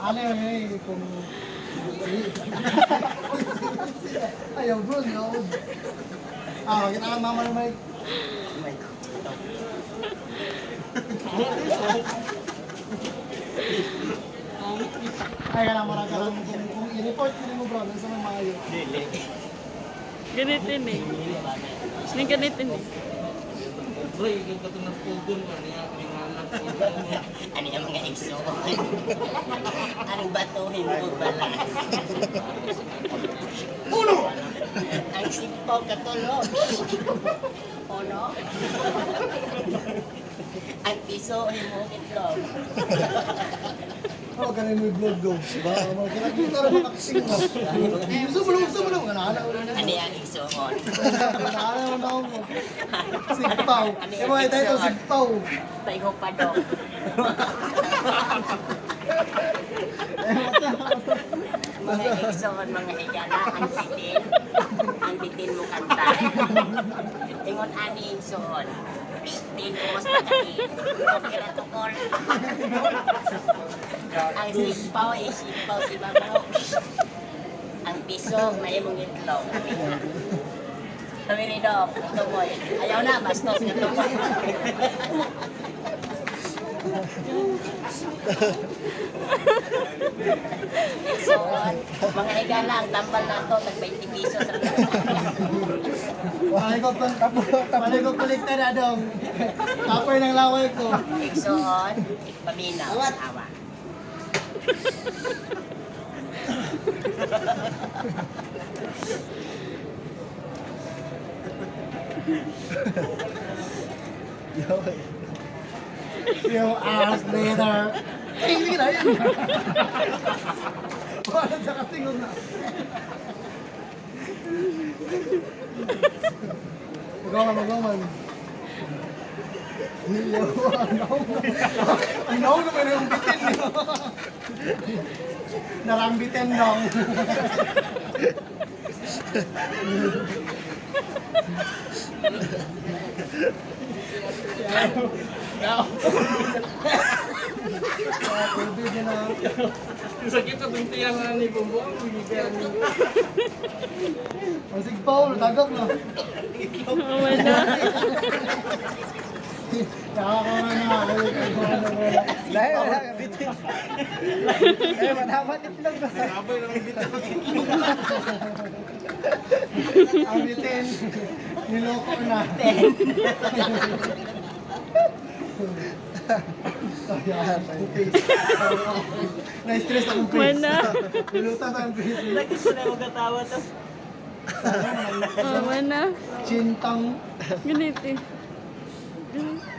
Ano yun eh, kung... Ayaw bro, no? Ah, kita lang mama ng mic. Ay, kailangan marang ka lang kung i-report mo mo bro, nasa may maayo. Ganito eh. Ning ganito eh. Boy, yung katong pugon man niya, may ngalan ko. Ano yung mga igsoon? Ang bato himuog balas. Uno! Ang sipaw katulog. Uno. Ang piso himuog itlog. Oh, ganun mo yung vlog go. Diba? Mga kita-kita rin mga kasing mo. Gusto mo lang, gusto mo lang. Ano, ano, Ano yung igsoon? ano, ano, mo. Sigpaw. Yung mga title, sigpaw. Taiho pa dong. Mga igsoon, mga higala, ang bitin. Ang bitin mo kanta. Ingon ani igsoon. Tin ko mas makain. Okay na tukol. Ang sipaw ay sipaw si babaw. Ang piso, may mong itlog. Sabi ni Dok, ito boy. Ayaw na, bastos nga to. So, mga higala, ang tambal na to, tag 20 piso sa Palay ko, palay ko kolekta na dong. Kapoy ng laway ko. Igsoon, paminaw, awa. You ass later. Ay, hindi na yun. Wala sa katingog na. Magaman, magaman. Ang naon naman yung bitin niyo. Narambitin dong. Pwede na. Ang sakit sa itong tiyan na ni Bumbo, ang bigyan niyo. Ang sigpaw, tagak na. Wala. Nakakawa na. Dahil wala ka bitin. Eh, manamat itlog ba? Sabay lang ang bitin. Ang bitin. Niloko na. Ayan, ang face. Na-stress akong face. Wala. Nilutas ang face. Lagi ko na magkatawa to. Oh, wala. Chintang. Ganito eh. Ganito.